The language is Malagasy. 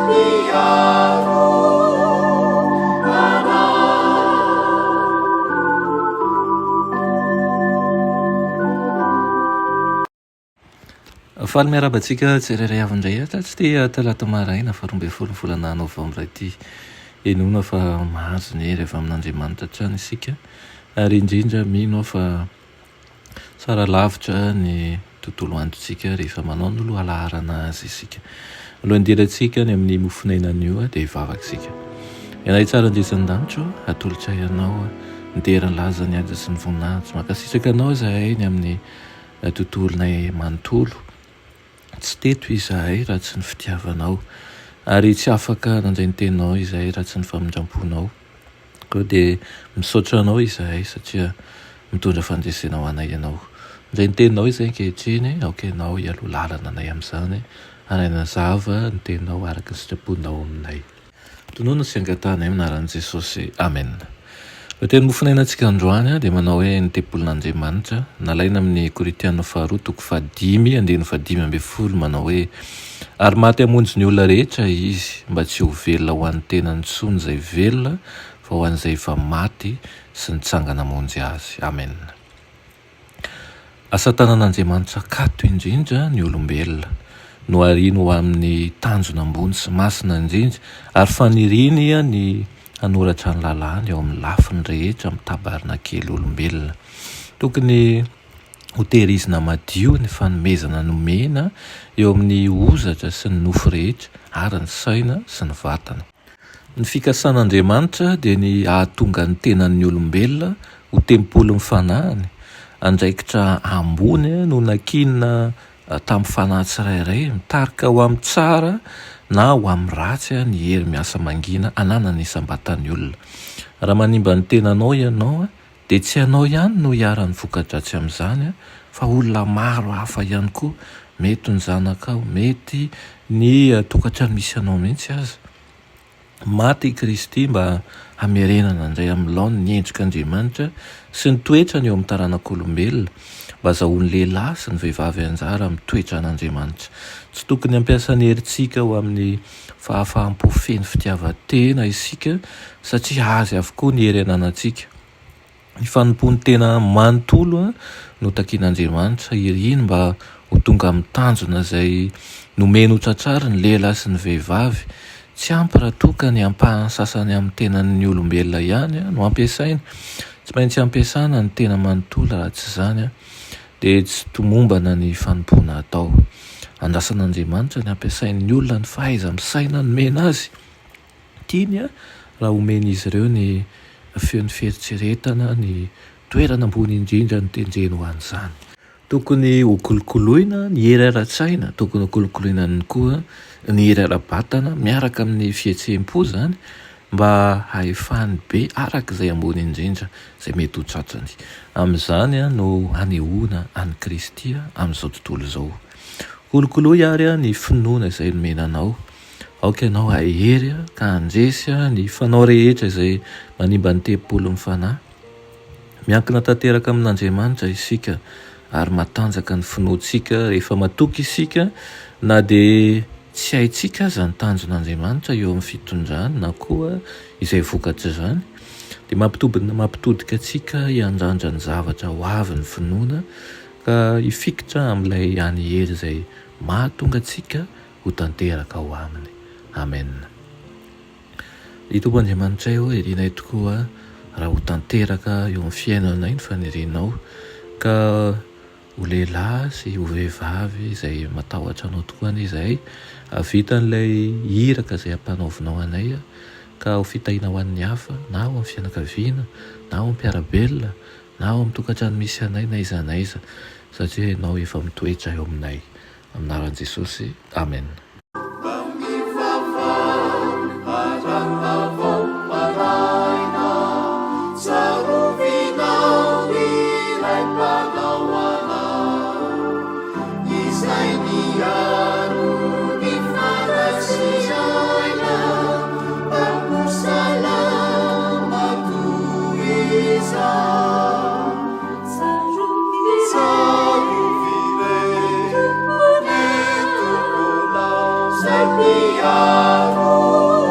Miaro anao. Faly miarahaba antsika tsirairay avy indray ato tsy ity talata maraina faha 12 ny volana novambra ity. Inoana fa mahazo ny hery avy amin'Andriamanitra hatrany isika ary indrindra mino aho fa Tsara lavitra ny tontolo androntsika rehefa manao ny lohalaharana azy isika. Alohan'ny hidirantsika any amin'ny mofon'aina anio dia hivavaka isika. Ianay tsara indrindra an-danitra ô, atolotray Anao ny dera, ny laza, ny haja sy ny voninahitra. Mankasitraka Anao izahay ny amin'ny tontolonay manontolo. Tsy teto izahay raha tsy ny fitiavanao, ary tsy afaka nandray ny teninao izahay raha tsy ny famindram-ponao. Koa dia misaotra anao izahay satria mitondra fandresena ho anay ianao. Mandray ny teninao izahay ankehitriny, aoka ianao hialoha lalana anay amin'izany ary hanazava ny teninao araka ny sitraponao aminay. Tononina sy angatahanay amin'ny anaran'i Jesosy. Amen. Ireo teny mofonainantsika androany dia manao hoe ny tempolin'Andriamanitra, nalaina amin'ny Korintiana faharoa toko fahadimy andininy fahadimy ambin'ny folo manao hoe ary maty hamonjy ny olona rehetra izy mba tsy ho velona ho an'ny tenany intsony izay velona fa ho an'izay efa maty sy nitsangana hamonjy azy. Amen. Asa tanan'Andriamanitra kato indrindra ny olombelona. Nohariny ho amin'ny tanjona ambony sy masina indrindra, ary faniriany ny hanoratra ny lalàny eo amin'ny lafiny rehetra amin'ny tabarnakely olombelona. Tokony hotehirizina madio ny fanomezana nomena eo amin'ny hozatra sy ny nofo rehetra ary ny saina sy ny vatana. Ny fikasan'Andriamanitra dia ny hahatonga ny tenan'ny olombelona ho tempolin'ny fanahiny. Andraikitra ambony no nankinina tamin'ny fanahy tsirairay, mitarika ho amin'ny tsara na ho amin'ny ratsy ny hery miasa mangina ananan'ny isam-batan'ny olona. Raha manimba ny tenanao ianao, dia tsy ianao ihany no iharan'ny voka-dratsy amin'izany fa olona maro hafa ihany koa, mety ny zanakao, mety ny tokantrano misy anao mihitsy aza. Maty i Kristy mba hamerenana indray amin'ny laoniny ny endrik'Andriamanitra sy ny toetrany eo amin'ny taranak'olombelona, mba hazahoan'ny lehilahy sy ny vehivavy anjara amin'ny toetran'Andriamanitra. Tsy tokony hampiasa ny herintsika ho amin'ny fahafaham-po feno fitiavan-tena isika satria Azy avokoa ny hery ananantsika. Ny fanompoan-tena manontolo no takin'Andriamanitra. Iriny mba ho tonga amin'ny tanjona izay nomeny ho tratrariny ny lehilahy sy ny vehivavy. Tsy ampy raha toa ka ny ampahany sasany amin'ny tenan'ny olombelona ihany no ampiasaina. Tsy maintsy ampiasana ny tena manontolo raha tsy izany dia tsy tomombana ny fanompoana atao. Andrasan'Andriamanitra ny hampiasain'ny olona ny fahaiza-misaina nomena azy. Tiany raha omen'izy ireo ny feon'ny fieritreretana, ny toerana ambony indrindra notendreny ho an'izany. Tokony hokolokoloina ny hery ara-tsaina, tokony hokolokoloina ihany koa ny hery ara-batana miaraka amin'ny fihetseham-po izany mba hahefany be araka izay ambony indrindra izay mety ho tratrany. Amin'izany no hanehoana an'i Kristy amin'izao tontolo izao. Kolokoloy àry ny finoana izay nomena anao. Aoka ianao hahery ka handresy ny fanao rehetra izay manimba ny tempolin'ny fanahy. Miankina tanteraka amin'Andriamanitra isika ary matanjaka ny finoantsika rehefa matoky isika na dia tsy haintsika aza ny tanjon'Andriamanitra eo amin'ny fitondrany na koa izay vokatr'izany. Dia mampitodika antsika hiandrandra ny zavatra ho avy ny finoana ka hifikitra amin'ilay hany hery izay mahatonga antsika ho tanteraka ao aminy. Amen. Ry Tompo Andriamanitray ô, irinay tokoa raha ho tanteraka eo amin'ny fiainanay ny fanirianao, ka ho lehilahy sy ho vehivavy izay matahotra Anao tokoa anie izahay, hahavita an'ilay iraka izay ampanaovinao anay, ka ho fitahiana ho an'ny hafa, na ao amin'ny fianakaviana, na ao amin'ny mpiara-belona, na ao amin'ny tokantrano misy anay, na aiza na aiza, satria Ianao efa mitoetra eo aminay. Amin'ny anaran'i Jesosy, Amen. hiaro.